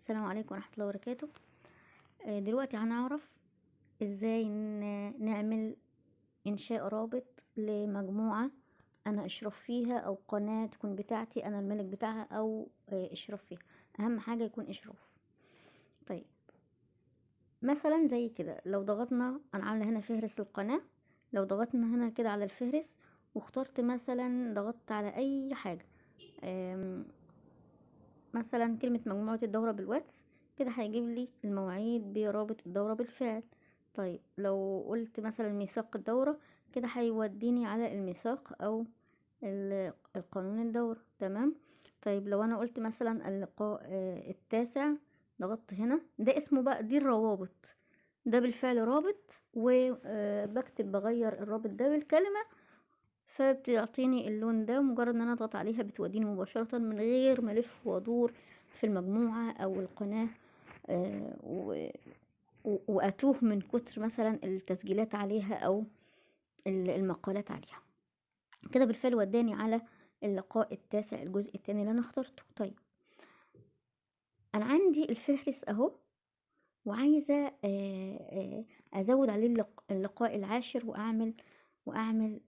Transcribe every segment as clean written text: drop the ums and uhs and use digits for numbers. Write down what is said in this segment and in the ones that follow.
السلام عليكم ورحمة الله وبركاته. دلوقتي هنعرف ازاي نعمل انشاء رابط لمجموعة انا اشرف فيها، او قناة تكون بتاعتي انا الملك بتاعها، او اشرف فيها. اهم حاجة يكون اشراف. طيب مثلا زي كده، لو ضغطنا، انا عاملة هنا فهرس القناة، لو ضغطنا هنا كده على الفهرس واخترت مثلا، ضغطت على اي حاجة، مثلا كلمة مجموعة الدورة بالواتس، كده هيجيب لي المواعيد برابط الدورة بالفعل. طيب لو قلت مثلا ميثاق الدورة، كده هيوديني على الميثاق او القانون الدورة. تمام. طيب لو انا قلت مثلا اللقاء التاسع، ضغطت هنا، ده اسمه بقى، دي الروابط، ده بالفعل رابط، وبكتب بغير الرابط ده بالكلمة فبتعطيني اللون ده، مجرد ان انا اضغط عليها بتوديني مباشرة من غير ما الف وادور في المجموعة او القناة، واتوه من كتر مثلا التسجيلات عليها او المقالات عليها. كده بالفعل وداني على اللقاء التاسع الجزء الثاني اللي انا اخترته. طيب انا عندي الفهرس اهو، وعايزة ازود عليه اللقاء العاشر واعمل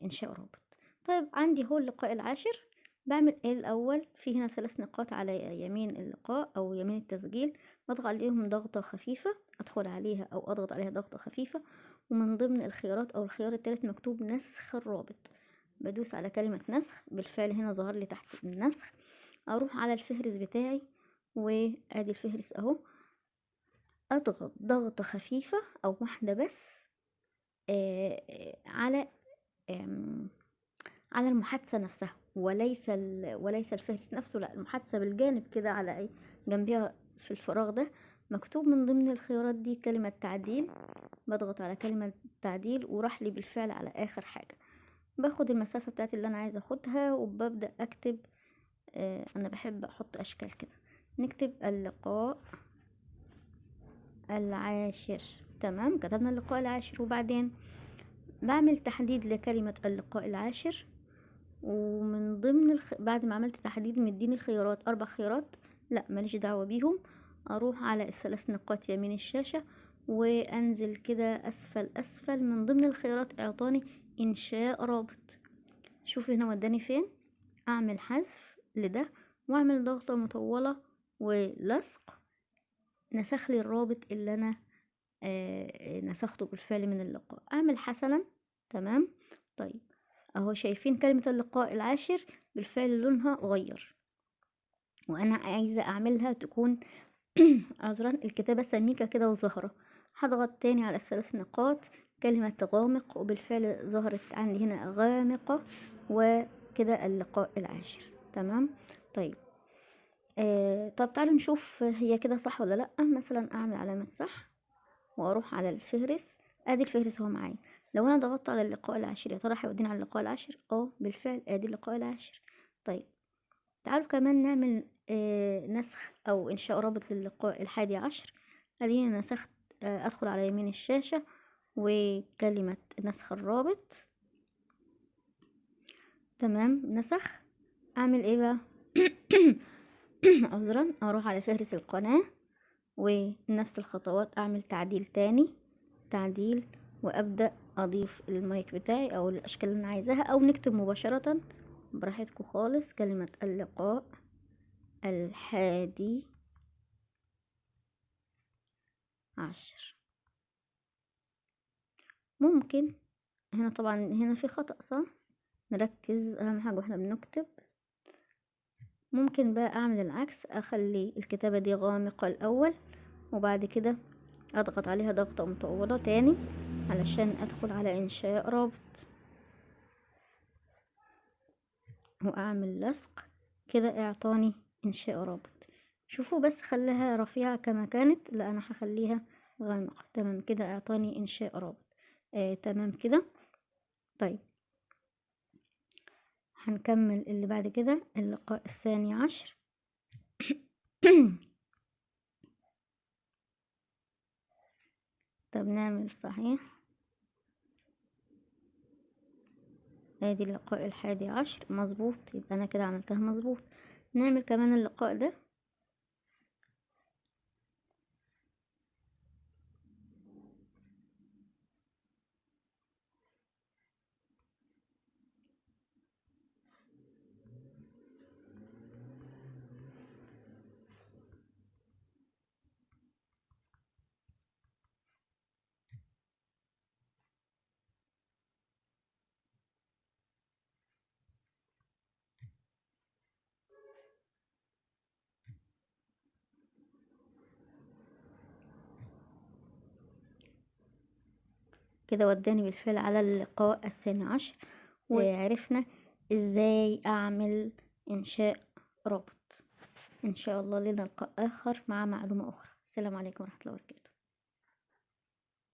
انشاء رابط. طيب عندي هو اللقاء العاشر، بعمل ايه الاول؟ في هنا 3 نقاط على يمين اللقاء او يمين التسجيل، بضغط عليهم ضغطة خفيفة، ادخل عليها او اضغط عليها ضغطة خفيفة، ومن ضمن الخيارات او الخيار الثالث مكتوب نسخ الرابط، بدوس على كلمة نسخ، بالفعل هنا ظهر لي تحت النسخ. اروح على الفهرس بتاعي، وادي الفهرس اهو، اضغط ضغطة خفيفة او واحدة بس على على المحادثة نفسها، وليس الفهرس نفسه، لا المحادثة بالجانب كده على اي جنبها في الفراغ ده مكتوب من ضمن الخيارات دي كلمة تعديل، بضغط على كلمة تعديل وراح لي بالفعل على اخر حاجة. باخد المسافة بتاعتي اللي انا عايزة اخدها وببدأ اكتب. انا بحب احط اشكال كده، نكتب اللقاء العاشر. تمام، كتبنا اللقاء العاشر، وبعدين بعمل تحديد لكلمة اللقاء العاشر، ومن ضمن بعد ما عملت تحديد مديني خيارات، 4 خيارات، لا ماليش دعوة بيهم، اروح على ال3 نقاط يمين الشاشة وانزل كده اسفل اسفل، من ضمن الخيارات اعطاني انشاء رابط. شوف هنا وداني فين، اعمل حذف لده واعمل ضغطة مطولة ولصق، نسخ لي الرابط اللي انا نسخته بالفعل من اللقاء. اعمل حسنا. تمام. طيب اهو شايفين كلمة اللقاء العاشر بالفعل لونها غير، وانا عايزة اعملها تكون عذرا الكتابة سميكة كده وظاهرة. هضغط تاني على ال3 نقاط، كلمة غامق، وبالفعل ظهرت عندي هنا غامقة، وكده اللقاء العاشر. تمام. طيب طب تعالوا نشوف هي كده صح ولا لا. مثلا اعمل علامة صح واروح على الفهرس، ادي الفهرس اهو معايا. لو انا ضغطت على اللقاء العاشر يا ترى هيوديني على اللقاء العاشر؟ بالفعل ادي اللقاء العاشر. طيب تعالوا كمان نعمل نسخ او انشاء رابط للقاء 11. اديني نسخت، ادخل على يمين الشاشة وكلمة نسخ الرابط. تمام، نسخ. اعمل ايه بقى؟ عذرا، اروح على فهرس القناة ونفس الخطوات، اعمل تعديل تاني، تعديل، وابدأ اضيف المايك بتاعي او الاشكال اللي انا عايزاها، او نكتب مباشرة براحتكم خالص كلمة اللقاء 11. ممكن هنا طبعا هنا في خطأ صح، نركز اهم حاجة واحنا بنكتب. ممكن بقى اعمل العكس، اخلي الكتابة دي غامقة الاول وبعد كده اضغط عليها ضغطة مطولة تاني علشان ادخل على انشاء رابط واعمل لصق. كده اعطاني انشاء رابط. شوفوا بس خليها رفيعة كما كانت، لا انا هخليها غامقة. تمام كده اعطاني انشاء رابط. تمام كده. طيب هنكمل اللي بعد كده، اللقاء 12. طب نعمل صحيح، ادي اللقاء 11 مظبوط، يبقى انا كده عملتها مظبوط. نعمل كمان اللقاء ده، كده وداني بالفعل على اللقاء 12، وعرفنا ازاي اعمل انشاء رابط. ان شاء الله لنا لقاء اخر مع معلومة اخرى. السلام عليكم ورحمة الله وبركاته.